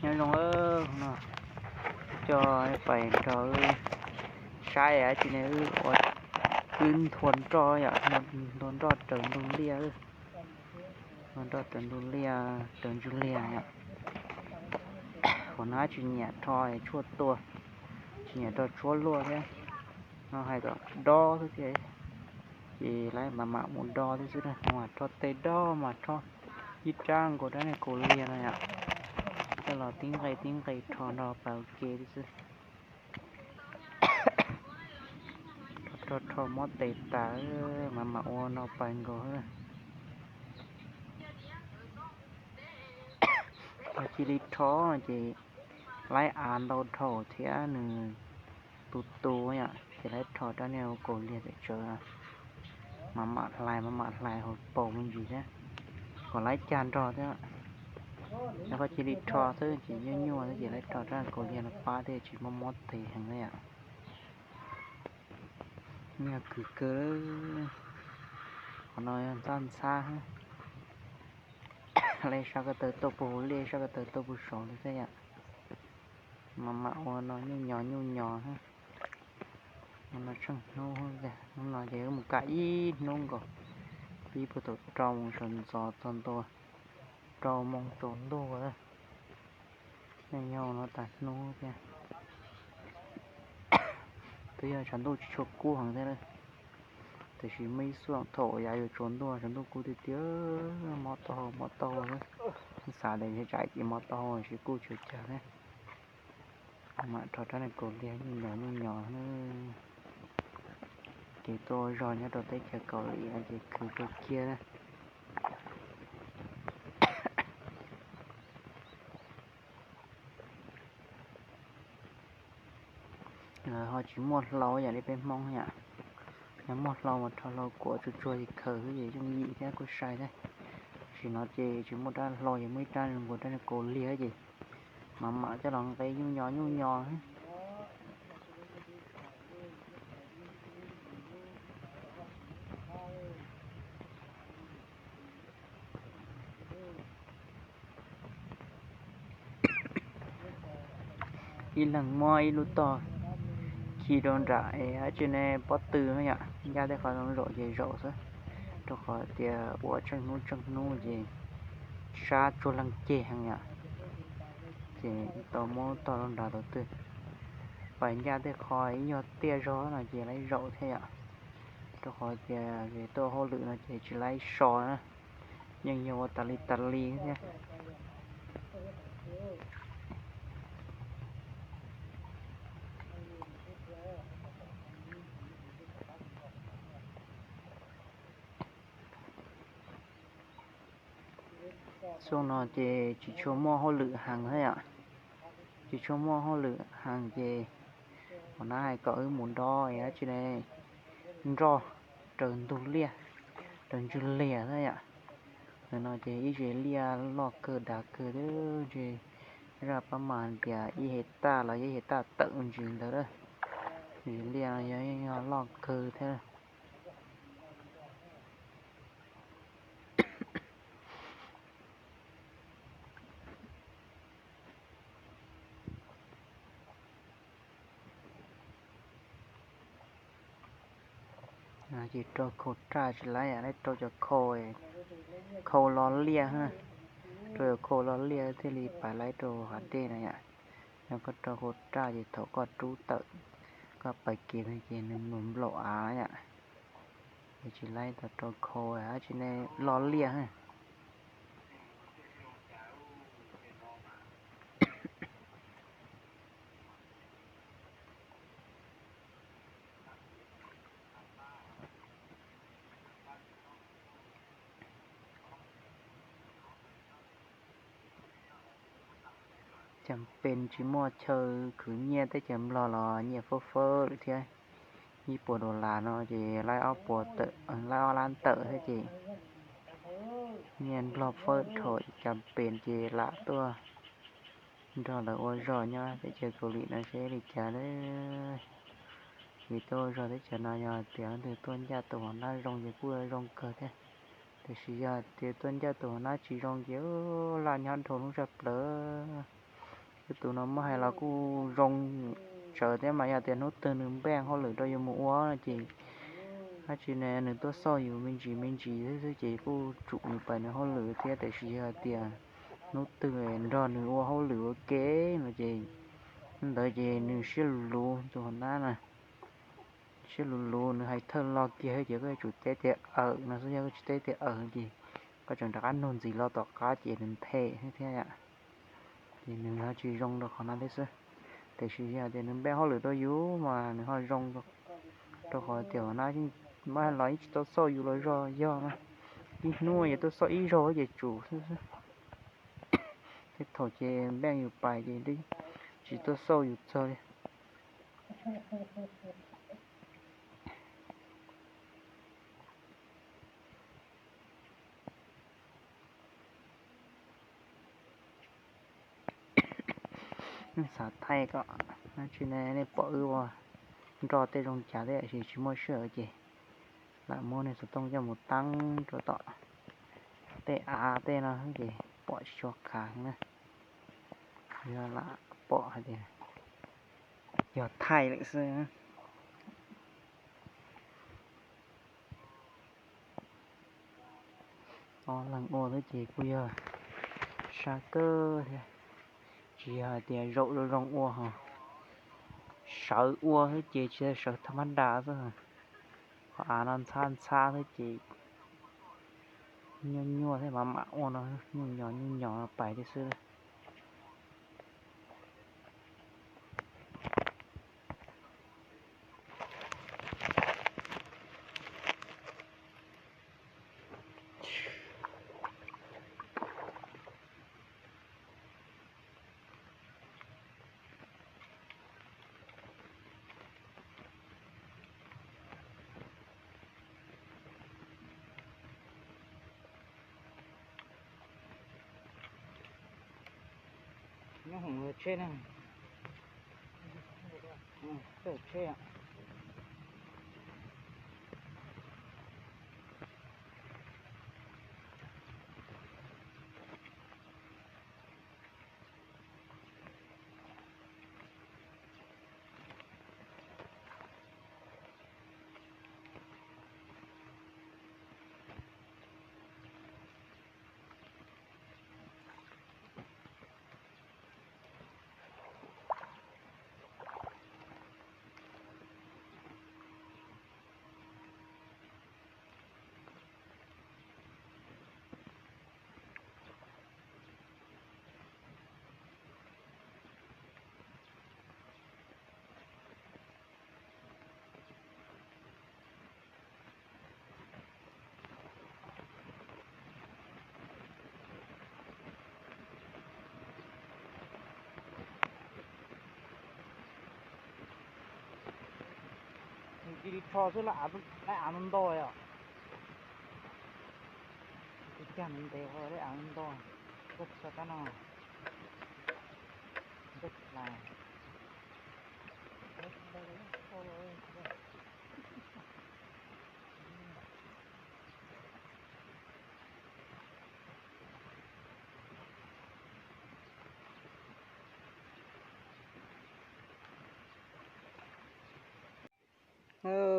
Nyob zoo, no coj pais nrog wb saib dab tsi ne, wb ua, wb nthua nroj yom, nthua nroj raws ntug liaj, nthua nroj raws ntug liaj, raws ntswg liaj yom. Qhov no tsis nyiam rho tshuaj tua, tsis nyiam rho tshuaj luaj thiab, no hais kom dob xwb thiab, ces lawv mam mam mus dob thiab xwb, mas rho tes dob mas rho ib rab nkaus rab niag kaus liag no yom, coj los tib nqe tib nqe rho nrog pais ua ke thiab xwb. Rho rho mob tes tas, mam mam ua no pais nkaus. Yog cia li rho ces laib av ntau dhau thiab nws tu tu yom, ces laib rho rab niag kaus liag tawm tsawv, mam mam hlais mam mam hlais hauv paus me ntsis thiab, kom laib cag nrog thiab. Yog koj cia li rho xwb ces nyuaj nyuaj xwb ces laib rho rab kaus liag no pab thiaj tsis mob mob tes heev na yom. Nyuag kws kawg, qhov no ntxhab ntxhab, laib sab ko taw tuaj puag hauv liaj, sab ko taw tuaj puag saud li thiab yom. Mam mam ua no nyuj nyos nyuj nyos. Ua no tsheej hnub, hnub no ces wb mus kam ib hnub nkaus, pib puag thaum rau moos sawv ntxov txog ntua rau moos tsaus ntuj thiaj yog no tag hnub thiab. Twb yog tshav ntuj tsis tshua kub heev thiab, tiam sis muaj ib xuaj thaum yav yuav tsaus ntuj tshav ntuj kub tiag tiag, mob taub hau mob taub hau, xav tias tsam ces mob taub hau tsis kuj tsis ua cas thiab. Mam rho rab niag kaus liag nyuj nyos nyuj nyos, ces tuaj ua zog nyob rau teb chaws Kaus Lim no ces khwv kawg kiag na. Ho tsis muaj hlau yam li peb Hmoob yom. Yog muaj hlau mas rho hlau kuam tsuag tsuag ces khaws xwb ces yooj yim thiab kuj sai thiab. Tam sim no ces tsis muaj rab hlau ces muaj ib rab zoo nkaus rab niag kaus liag ces mam mam coj los nqe nyuj nyos nyuj nyos. Ib leeg muab ib lub tog khi rau nram es dab tsi ne, pob tw no yom, ncaj tej qhov zoo zaum ces zaum xwb, rau qhov tias ua tsheej hnub tsheej hnub ces sab tsuag leej ceg heev yom, ces tau muab tog rau nram thaum twg pais ncaj tej qho ib nyuag tiaj zog no ces laib zaum thiab yom, rau qhov tias tuaj hauj lwm no ces tsis laib so na, yeej yog ua tas li tas li thiab. Xyoo no ces tsis tshua muaj hauj lwm heev thiab yom, tsis tshua muaj hauj lwm heev ces qhov no hais kom wb mus dob dab tsi ne, nroj raws ntug liaj, raws ntswg liag thiab yom. Ntawm no ces ib zes liaj loj kawg dav kawg thiab, ntshe zaj pab mas tias ib hais taj los yog ib hais taj tawm ntsis ntawd lawm. Zes liaj no yog loj kawg thiab. Ces rau khau raj tsis laib, laib rau cov khau, khau lo liaj, rau cov khau lo liaj thiaj li pais laib rau hav dej na yom. Yog koj rau khau raj ces thaum koj rub tawm, koj pais kiag ces nws mus nplaum av yom. Es tsis laib tau rau khau dab tsi ne, lo liaj. Cas pes tsis muaj chaw khwv nyiaj teb chaws Nplog los nyiaj fawb fawb lawm thiab. Ib puas dollar no ces laib ob puas, laib ob lab tawm thiab ces nyiaj Nplog fawb dhau, cas pes ces lam tuaj nrog lawv ua zog nyob teb chaws Kaus Lim no seb li cas lawm. Ces tuaj ua zog teb chaws no yog tias leej twg tuaj ncaj tus hauv nab zoo ces kuj zoo kawg thiab. Tiam sis yog tias tuaj ncaj tus hauv nab tsis zoo ces laj nyob dhau lub zaj plaws. Tus no muab hais los kuj zoo tsawv thiab mas yog tias hnub twg nws npaj hauj lwm rau yus mus ua no ces dab tsi ne nws tuaj xauj yus me ntsis me ntsis xwb xwb ces kuj tsum yus pais nws hauj lwm thiab. Tiam sis yog hais tias hnub twg nrog nws ua hauj lwm ua ke no ces ntawd ces nws siab luv luv tus hauv nab na, siab luv luv nws hais thawj lo kiag ces koj yuav tsum teb tias awm no xwb, yog koj tsis teb tias awm ces koj tseem rov qab nug ntxiv los tom qab ces nws nthe thiab thiab. Ces nws ho tsis zoo rau qhov no thiab xwb. Tiam sis yog tias nws npaj hauj lwm rau yus mas nws ho zoo rau qhov tias hauv nab muab hais los yeej tsis tau xauj yus los zog yog na, ib hnub yuav tuaj xauj ib zaug ces tsum xwb xwb. Tej thaum ces npaj yus pais ces tsis tuaj xauj yus txog li. Nej xav thaij kom dab tsi ne, nej pom wb ua nroj tej zoo cas thiab, tiam sis tsis muaj sij hawm ces lam muab nej xov tooj coj mus teeb rau tom tej av tej no ces pom tsis tshua qab na. Yog lam pom hais tias yog thaij lawm xwb. Ob leeg ua xwb ces kuj yog sab kawg thiab. Tsis yog hais tias zaum zoo zoo ua ho, sawv ua xwb ces tsis yog sawv thaj mab das xwb. Qhov av no ntxhab ntxhab xwb ces nyuaj nyuaj thiab mam mam ua no, nyuj nyos nyuj nyos pais thiab xwb. Nyob hauv tsheb na. Tsheb. Cia li rho xwb, lawv av ntau os. Cia li ntev, lawv av ntau. Koj txog kab no, koj txog.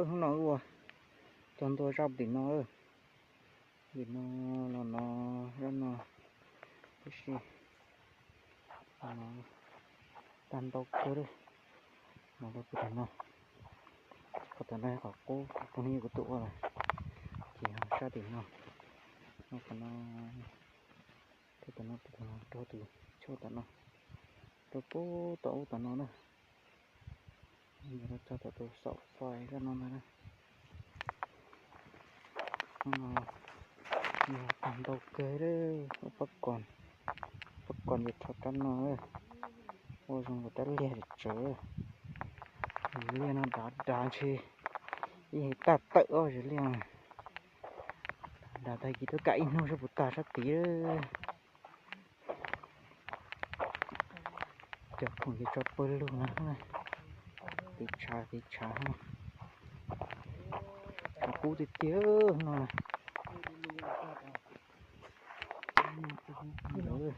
Hnub no ua txog ntua zaj tim no, tim no los no, zaj no, tab sis tag ntau kawg li. Los rau puag tom no, qhov tom no yog qhov qub, qhov hnub kuv tuaj ua lawm, ces ho sab tim no, qhov no, rau tom no, rau tus choj tom no, rau puag tom ub tom no na. Yog rau txog tom tus xaum fais zaj no ntag na. Hnub no yog tag ntau kawg li, pab kos, pab kos ces rho rab no, ua zoo nkaus rab liag tsawv. Liaj no dav dav ntshe ib hais tag tawm os, liaj dav tag kis tuaj kam ib hnub sab puas tag sab tid. Cov khoom ces tso pawg lug no, tiv tshav tiv tshav no. Qhov qub tiag tiag no na. Ntawd,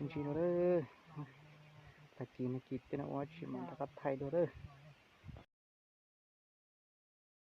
Ntsis dua lawm. Tag kis no kis tej no ua tsis mam rov qab thaij dua lawm.